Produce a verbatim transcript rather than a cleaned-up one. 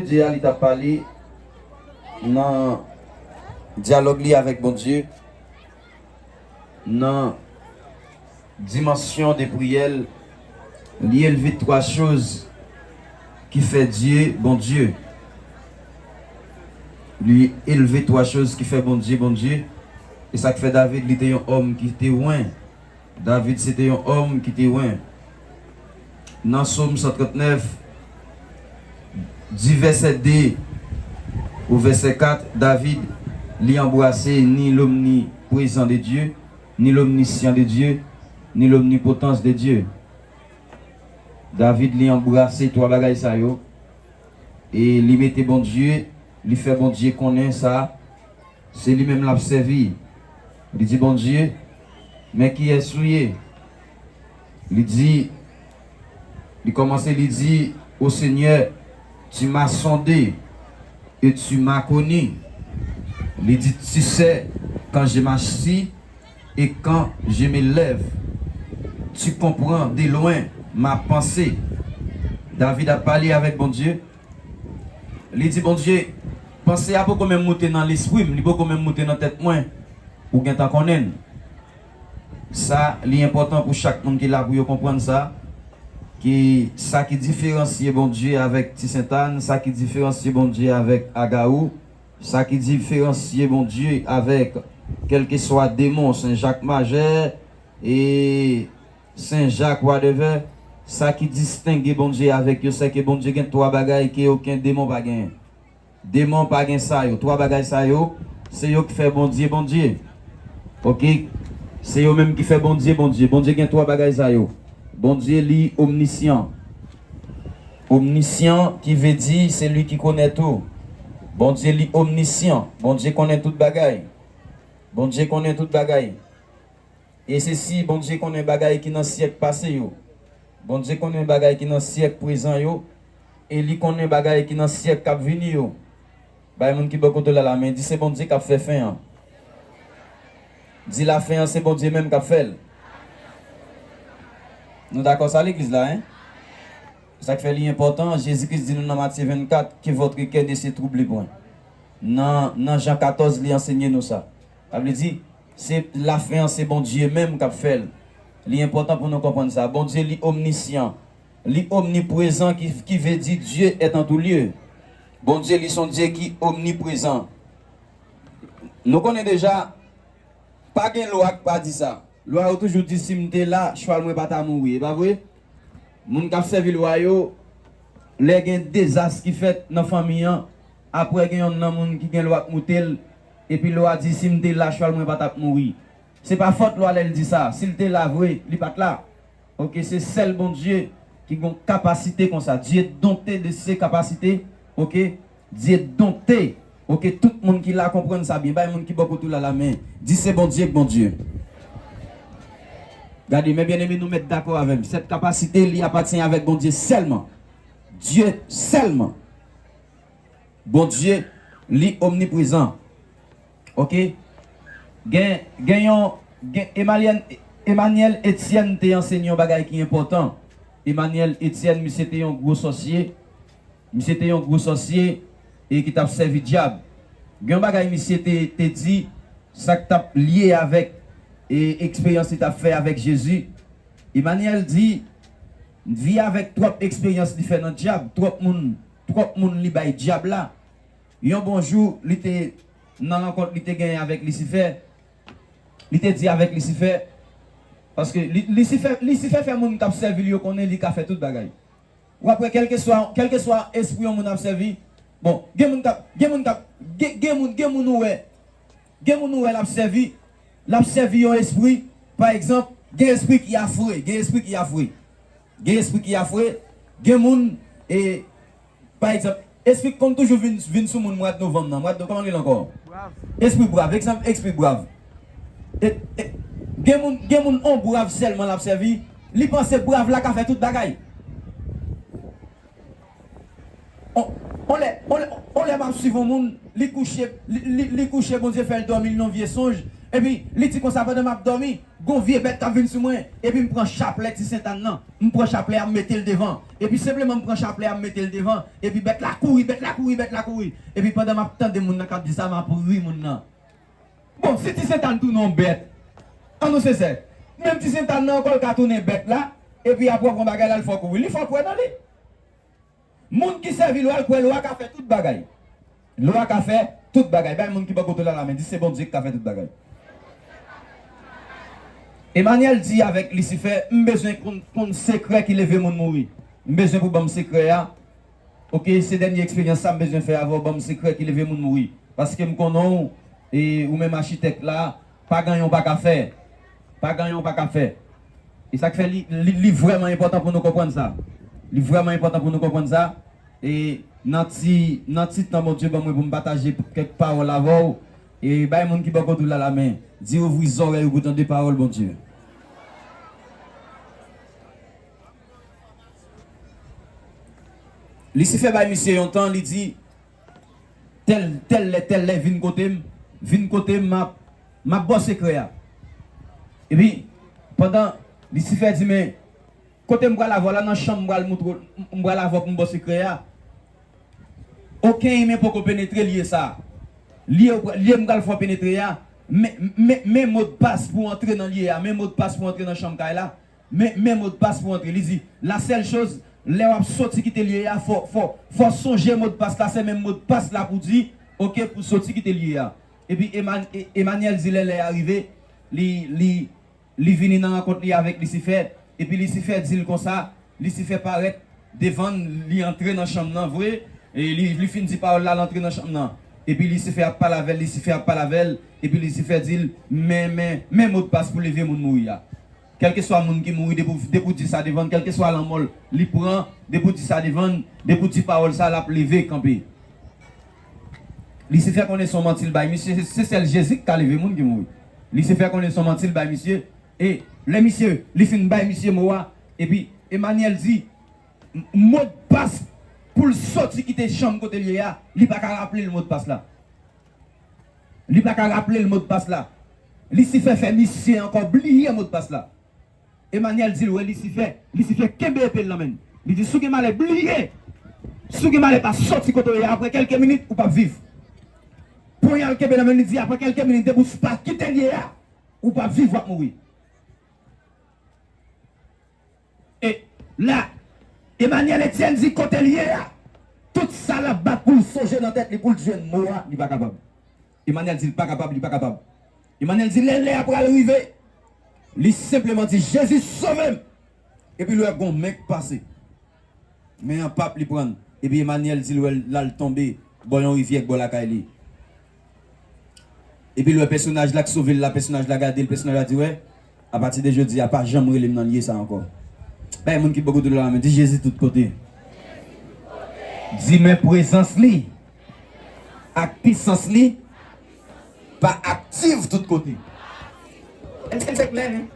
Dye a, li t ap pale nan dyalòg li avèk Bondye, nan dimansyon de priyè l, li elve twa choz ki fè Dye Bondye. Li elve twa choz ki fè Bondye Bondye. E sa k fè David, li te yon òm ki te wen. David se te yon òm ki te wen. Nan Sòm san trannèf, di vèsè de ou vèsè kat, David, li anbrase ni lomniprezan de Dye, ni lomnisyan de Dye, ni lomnipotans de Dye. David, li anbrase twa bagay sa yo, e li mete Bondye, li fè Bondye konnen sa, se li menm l ap sèvi. Li di Bondye, men kiyès ou ye? Li di, li kòmanse, li di, O Senyè, tu m'as sondé et tu m'as connu. Li di, tu sais quand je m'assis et quand je me lève. Tu comprends de loin ma pensée. David ap pale avèk Bondye. Li di, Bondye, panse a poko menm moute nan lespri m, li poko menm moute nan tèt mwen. Ou gentan konnen l. Sa, li enpòtan pou chak moun ki la pou yo konprann sa, ki sa ki diferansye Bondye avèk Ti Sentàn, sa ki diferansye Bondye avèk Agawou, sa ki diferansye Bondye avèk kèlkeswa demon, Sen Jak Majè, e Sen Jak, whatever, sa ki distenge Bondye avèk yo, se ke Bondye gen twa bagay ke okenn demon pa genyen. Demon pa gen sa yo. Twa bagay sa yo, se yo ki fè Bondye Bondye. Oke? Se yo menm ki fè Bondye Bondye. Bondye gen twa bagay sa yo. Bondye li omnisyan. Omnisyan ki vle di se li ki konnen tou. Bondye li omnisyan. Bondye konnen tout bagay. Bondye konnen tout bagay. E se si Bondye konnen bagay ki nan syèk pase yo. Bondye konnen bagay ki nan syèk prezan yo. E li konnen bagay ki nan syèk k ap vini yo. Bay moun ki bò kote w la lamen, di se Bondye k ap fè fen an. Di lafen an se Bondye menm k ap fè l. Nou dakò sa legliz la, en? Sa k fè li enpòtan, Jezi Kris di nou nan Matye vennkat, que votre cœur ne se trouble point. Nan, nan Jan katòz, li ansenye nou sa. Sa vle di, se lafen an, se Bondye menm k ap fè l. Li enpòtan pou nou konprann sa. Bondye, li omnisyan. Li omniprezan, ki, ki vle di Dieu est en tout lieu. Bondye, li se yon Dye ki omniprezan. Nou konnen deja, pa gen lwa k pa di sa. Lwa yo toujou di, si m te la, chwal mwen pa ta mouri. E pa vre? Moun k ap sèvi lwa yo, lè gen dezas ki fèt nan fanmi an, apre gen yonn nan moun ki gen lwa k moute l, epi lwa di, si m te la, chwal mwen pa t ap mouri. Se pa fòt lwa lè l di sa. Si l te la vre, li pa t la. Oke, se sèl Bondye ki gen kapasite konsa. Dieu doté de ses capacités. Oke, Dieu doté. Oke, tout moun ki la konprann sa byen. Bay moun ki bò kote w la lamen. Di se Bondye k Bondye. Gade, mes bien-aimés, nou mèt dakò avè m. Cette capacité, li apatyen avèk Bondye sèlman. Dieu sèlman. Bondye, li omniprezan. Oke? Gen, gen yon, gen, Emmanuel, Emmanuel Etienne te ansenye yon bagay ki enpòtan. Emmanuel Etienne, misye te yon gwo sòsye. Misye te yon gwo sòsye e ki t ap sèvi dyab. Gen yon bagay misye te, te di, sa k t ap lye avèk e, eksperyans li t ap fè avèk Jezi. Emmanuel di, vi avèk twòp eksperyans li fè nan dyab, twòp moun, twòp moun li bay dyab la. Yon bon jou, li te nan rankont li te genyen avèk Lisifè. Li te di avèk Lisifè, paske li, Lisifè, Lisifè fè moun k ap sèvi l yo konnen li ka fè tout bagay. W ap wè, kèlkeswa, kèlkeswa espri yon moun ap sèvi, bon, gen moun k ap, gen moun k ap, gen, gen moun, gen moun ou wè, gen moun ou wè l ap sèvi, l ap sèvi yon espri, pa egzanp, gen espri ki afre, gen espri ki afre. Gen espri ki afre, gen moun, e, pa egzanp, espri k konn toujou vin, vin sou moun mwad novanm nan. Mwad novanm, kòman l rele ankò? Espri brav. Egzanp, espri brav. E, e, gen moun, gen moun, on brav sèlman l ap sèvi, li panse brav la ka fè tout bagay. On, on lè, on lè, on lè m ap swiv on moun, li kouche, li, li, li kouche, Bondye fè l dòmi, li nan vye sonj, Epi, li di konsa, pandan m ap dòmi, gon vye bèt k ap vin sou mwen. Epi m pran chaplè Ti Sentàn nan. M pran chaplè a, m mete l devan. Epi senpleman m pran chaplè a, m mete l devan. Epi bèt la kouri, bèt la kouri, bèt la kouri. Epi pandan m ap tande moun nan k ap di sa, m ap ri moun nan. Bon, si Ti Sentàn tounen yon bèt, an nou sensè. Menm Ti Sentàn nan ankò, l ka tounen bèt la, epi apre w pran bagay la, l fè w kouri. Li fè w kwè nan li. Moun ki sèvi lwa, l kwè lwa ka fè tout bagay. Lwa ka fè tout bagay. Bay moun ki bò kote w la lamen, di se Bondye ki ka fè tout bagay. Emanyèl di avèk Lisifè, m bezwen konn, konn sekrè ki leve moun mouri. M bezwen pou ban m sekrè a. Oke, se dènye eksperyans sa m bezwen fè avè w, ban m sekrè ki leve moun mouri. Paske m konnen w, e ou menm achitèk la, pa gen anyen w pa ka fè. Pa gen anyen w pa ka fè. E sa k fè li, li, li vrèman enpòtan pou nou konprann sa. Li vrèman enpòtan pou nou konprann sa. E nan ti, nan ti tan Bondye ban mwen pou m pataje kèk pawòl avè w, e bay moun ki bò kote w la lamen. Di ouvri zòrèy ou pou tande pawòl Bondye. Lisifè bay misye yon tan, li di, tèl, tèl lè, tèl lè, vin kote m, vin kote m, m ap, m ap ba w sekrè a. Epi, pandan Lisifè di, men, kote m pral avè w la, nan chanm m pral moutre w, m pral avè w pou m ba w sekrè a. Okenn imen poko penetre lye sa a. Lye, lye m pral fè w penetre a, men, men, men modpas pou w antre nan lye a, men modpas pou w antre nan chanm kay la. Men, men modpas pou antre. Li di, la sèl choz, lè w ap soti kite lye a, fò, fò, fò sonje modpas la, se menm modpas la pou di, oke, pou soti kite lye a. Epi Eman-, E-, Emanyèl di lè lè a rive, li, li, li vini nan rankont li avèk Lisifè, epi Lisifè di l konsa, Lisifè parèt devan l, li antre nan chanm nan vre, e li, li fin di pawòl la, l antre nan chanm nan. Epi Lisifè ap pale avè l, Lisifè ap pale avè l, epi Lisifè di l, men, men, men modpas pou leve moun mouri a. Kèlkeswa moun ki mouri, depi w, depi w di sa devan l, kèlkeswa lanmò l, li pran, depi w di sa devan l, depi w di pawòl sa, l ap leve kanpe. Lisifè konnen se yon manti l bay misye, se, se sèl Jezi ki ka leve moun ki mouri. Lisifè konnen se yon manti l bay misye, e lè misye, li fin bay misye mo a, epi Emanyèl di, m-, modpas pou l soti kite chanm kote l ye a, li pa ka raple l modpas la. Li pa ka raple l modpas la. Lisifè fè misye ankò bliye modpas la. Emanyèl di l, wè Lisifè, Lisifè kenbe epe l nan men l. Li di, si w gen malè, bliye. Si w gen malè, pa soti kote w ye a. Apre kèlke minit, ou p ap viv. Ponya l kenbe nan men l, li di, apre kèlke minit, depi w pa kite lye a, ou p ap viv, w ap mouri. E la, Emanyèl Etyèn di kote l ye a, tout sa l ap bat pou l sonje nan tèt li, pou l jwenn mo a, li pa kapab. Emanyèl di l pa kapab, li pa kapab. Emanyèl di lè lè a pral rive, li senpleman di, Jezi, sove m! Epi l wè gon men k pase. Men an p ap li pran. Epi Emanyèl di l wè l al tonbe bò yon rivyè k bò lakay li. Epi l wè pèsonaj la k sove l la, pèsonaj la gade l, pèsonaj la di, wè, apati de jodi a, pa janm rele m nan lye sa ankò. Bay moun ki bò kote w la lamen, di Jezi tout kote. Di men prezans li ak pisans li pa aktif tout kote. Èske se klè, non?